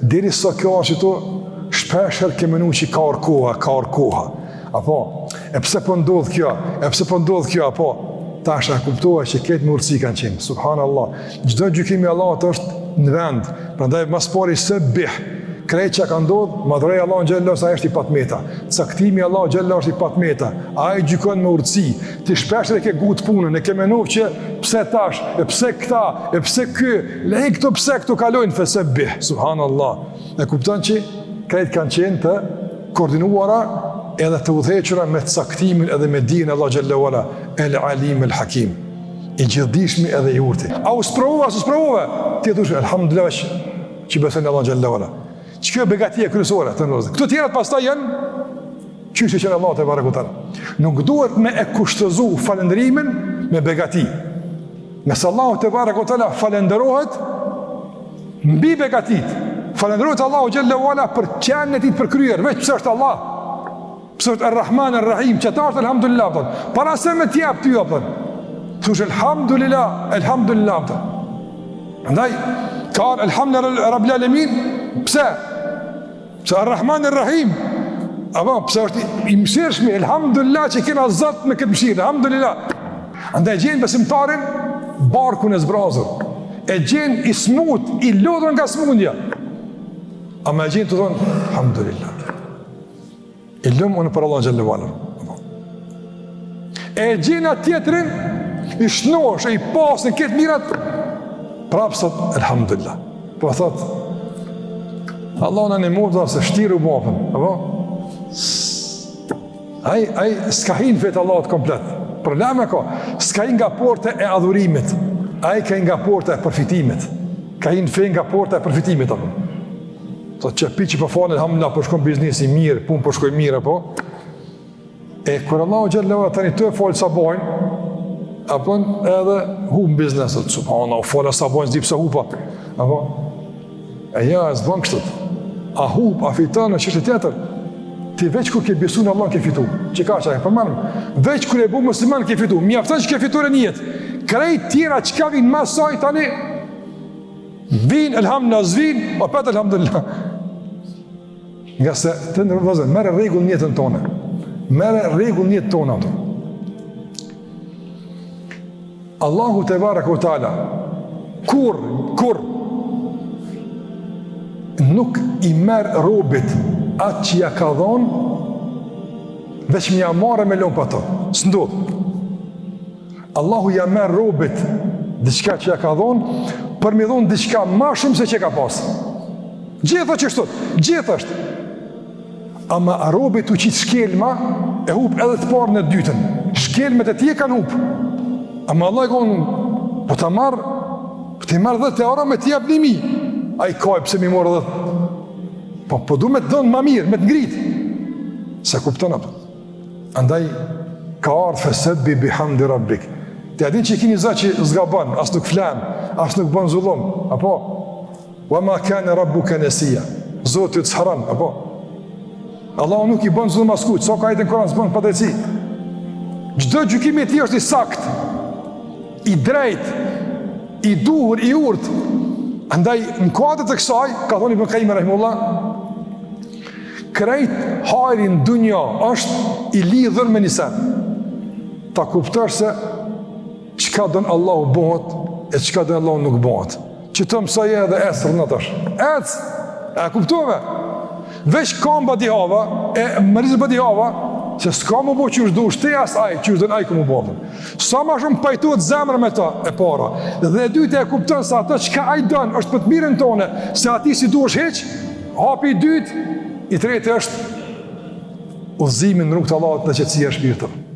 Derisa kjo është qëtu, shpeshherë ke menu që ka ardh koha, ka ardh koha. Apo, e pse po ndodh kjo, e pse po ndodh kjo, apo, tash e kuptove që krejt me urtësi kanë qenë, subhanallah, çdo gjykim i Allahut është në vend, prandaj ma s'pari sebbih, krejt çka ka ndodh, madhëroje Allahun xhelle se ai është i patmeta, caktimi i Allahut xhelle është i patmeta, ai gjykon me urtësi, ti shpeshherë e ke ngut punën, e ke menu që pse tash, e pse këta, e pse ky, le këto pse këto kalojnë, fesebbih, subhanallah, e kupton që krejt kanë qenë të koordinuara edhe të udhëhequra me caktimin edhe me dijen e Allahut xhelle ue ala, el alim el hakim, i gjithdijshmi edhe i urti. A u sprovove, a s'u sprovove? Ti e thush, elhamdulillah që, që besoj në Allahun xhelle ue ala. Që kjo begatia kryesore, të nderuar. Këto tjerat pastaj janë, qysh e qenë Allahu tebareke ue teala. Nuk duhet me e kushtëzu falënderimin me begati. Ngase Allahu tebareke ue teala falënderohet, Mbi begatitë, falënderohet Allahu xhelle ue ala për qenien e tij të përkryer, veç pse është Allah. Pse është Ar-Rahman Ar-Rahim, që është elhamdulillah, thon. Para se me t'jep ty apo. Thush elhamdulillah, elhamdulillah. Thon. Andaj ka elhamdulillah rabbil alamin, pse? Pse Ar-Rahman Ar-Rahim? Apo pse është i mëshirshmi, elhamdulillah që kena Zot me këtë mëshirë, elhamdulillah. Andaj gjen besimtarin barkun e zbrazur. E gjen i smut, i lodhur nga smundja. Ama e gjen tu thonë, elhamdulillah. I lum unë për Allahun xhelle ue ala. E gjen atë tjetrin, i shnosh, e i pasë në këtë mirat, prapë thot, elhamdulillah. Po thot, Allahu na nimoftë se shtirë u bapën, apo? Ai, ai, s'ka hi n'fe t'Allahut komplet. Probleme ka, s'ka hi nga porta e adhurimit, ai ka hi nga porta e përfitimit. Ka hi n'fe nga porta e përfitimit, apo? Thot që pi që po falem, elhamdulillah, po shkon biznesi mirë, punë po shkojnë mirë, apo? E kur Allahu xhelle ue ala tani tu e falë sabahin, apo edhe hup biznes, subhanallah, u fala sabahin, s'di pse hupa, apo? E ja, s'bon kështu. A hup, a fiton, në çështje tjetër. Ti veç kur ke besu në Allah ke fitu. Që ka që e përmendëm. Veç kur je bo musliman ke fitu. Mjafton që ke fitu në jetë. Krejt tjera çka vijnë mas saj tani, Vin, elhamdulillah, s'vin, opet elhamdulillah. Ngase të nderuar vëllezër, merre rregull në jetën tonë. Merre rregull në jetën tonë ato. Allahu tebareke ue teala, kurrë, kurrë, nuk i merr robit atë që ja ka dhonë, veç me ja marrë e me lonë pa to. S'ndodh. Allahu ja merr robit diçka që ja ka dhonë, për me i dhonë diçka ma shumë se që ka pasë. Gjithë qështu, gjithë është. Ama robi tu qitë shkelma, e hup edhe të parën e të dytën. Shkelmet e tij e kanë hup. Ama Allahu i thonë, po ta marr, po t'i marr 10 euro me t'jep 1000. Ai ka pse m'i morë 10. Po, po du me të dhonë ma mirë, me të ngritë. S'e kupton apo. Andaj, ka ardhë fesebbih bihamdi rabbik. Ti a din që ki një Zot që s'gabon, as nuk flen, as nuk bën zullum, apo? Wa ma kane rabbuke nesija. Zoti yt s'harron, apo? Allahu nuk i bën zullum askujt, sa ka ajete n'Kuran s'bën padrejtësi. Çdo gjykim i tij është i saktë, i drejtë, i duhur, i urtë. Andaj, në kuadër të kësaj, ka thonë Ibn Kajimi Rahimullah, Krejt hajri në dunja është i lidhur me një sen. Ta kuptosh se çka don Allahu bëhet e çka don Allahu nuk bëhet. Qëto mësoje edhe ec rrëna tash. Ec! E kuptove? Veç kam badihava, e mërzit badihava, se s'ka m'u bo qysh dush ti as ai, qysh don ai ka m'u bo. Sa ma shumë pajtohet zemra me ta, e para. Dhe e dyta e kupton se ato çka ai don është për të mirën tonë, se atij s'i duhesh hiç, Hapi i dytë, i treti është udhëzimi në rrugë të Allahut dhe qetësia e shpirtit.